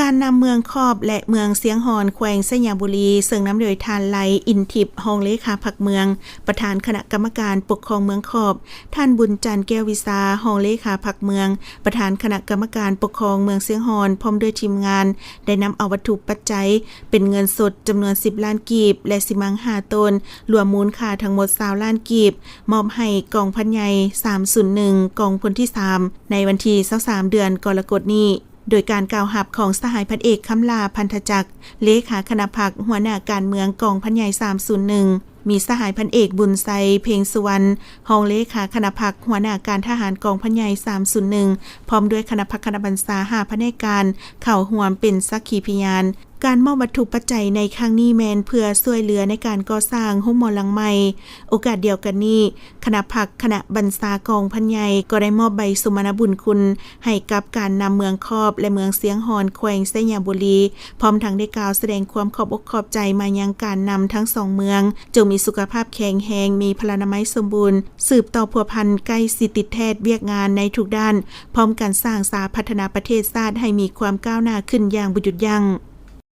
ການນຳເມືອງຂອບ ແລະ ເມືອງຊຽງຮອນ ແຂວງໄຊຍະບູລີ ເຊິ່ງນຳໂດຍທ່ານ ໄລ ອິນທິບ ຮອງເລຂາພັກເມືອງ, ປະທານຄະນະກຳມະການປົກຄອງເມືອງຂອບ, ທ່ານ ບຸນຈັນ ແກ້ວວິຊາ ຮອງເລຂາພັກເມືອງ, ປະທານຄະນະກຳມະການປົກຄອງເມືອງຊຽງຮອນ ພ້ອມດ້ວຍທີມງານ ໄດ້ນຳເອົາວັດຖຸປັດໄຈ ເປັນເງິນສົດຈຳນວນສິບລ້ານກີບ ແລະ ຊິມັງຫ້າໂຕນ ລວມມູນຄ່າທັງໝົດຊາວລ້ານກີບ ມອບໃຫ້ກອງພັນໃຫຍ່ສາມສູນໜຶ່ງ ກອງພົນທີສາມ ໃນວັນທີຊາວສາມ ເດືອນກໍລະກົດນີ້. ໂດຍການກ່າວຮັບຂອງສະຫາຍພັນເອກ ຄຳຫຼ້າ ພັນທະຈັກ ເລຂາຄະນະພັກ ຫົວໜ້າການເມືອງກອງພັນໃຫຍ່ສາມສູນໜຶ່ງ, ມີສະຫາຍພັນເອກ ບຸນໄຊ ເພັງສຸວັນ ຮອງເລຂາຄະນະພັກ ຫົວໜ້າການທະຫານກອງພັນໃຫຍ່ສາມສູນໜຶ່ງ ພ້ອມດ້ວຍຄະນະພັກຄະນະບັນຊາຫ້າພະແນກການ ເຂົ້າຮ່ວມເປັນສັກຂີພະຍານ. ການມອບວັດຖຸປັດໄຈໃນຄັ້ງນີ້ແມ່ນເພື່ອຊ່ວຍເຫຼືອໃນການກໍ່ສ້າງໂຮງໝໍຫຼັງໃໝ່. ໂອກາດດຽວກັນນີ້, ຄະນະພັກຄະນະບັນຊາກອງພັນໃຫຍ່ກໍໄດ້ມອບໃບສົມມານະບຸນຄຸນໃຫ້ກັບການນຳເມືອງຂອບ ແລະ ເມືອງຊຽງຮອນ ແຂວງໄຊຍະບູລີ, ພ້ອມທັງໄດ້ກ່າວສະແດງຄວາມຂອບອົກຂອບໃຈມາຍັງການນຳທັງສອງເມືອງ, ຈົ່ງມີສຸຂະພາບແຂງແຮງ, ມີພະລານາໄມສົມບູນ, ສືບຕໍ່ພົວພັນໃກ້ຊິດຕິດແທດວຽກງານໃນທຸກດ້ານ, ພ້ອມກັນສ້າງສາພັດທະນາປະເທດຊາດໃຫ້ມີຄວາມກ້າວໜ້າຂຶ້ນຢ່າງບໍ່ຢຸດຢັ້ງ.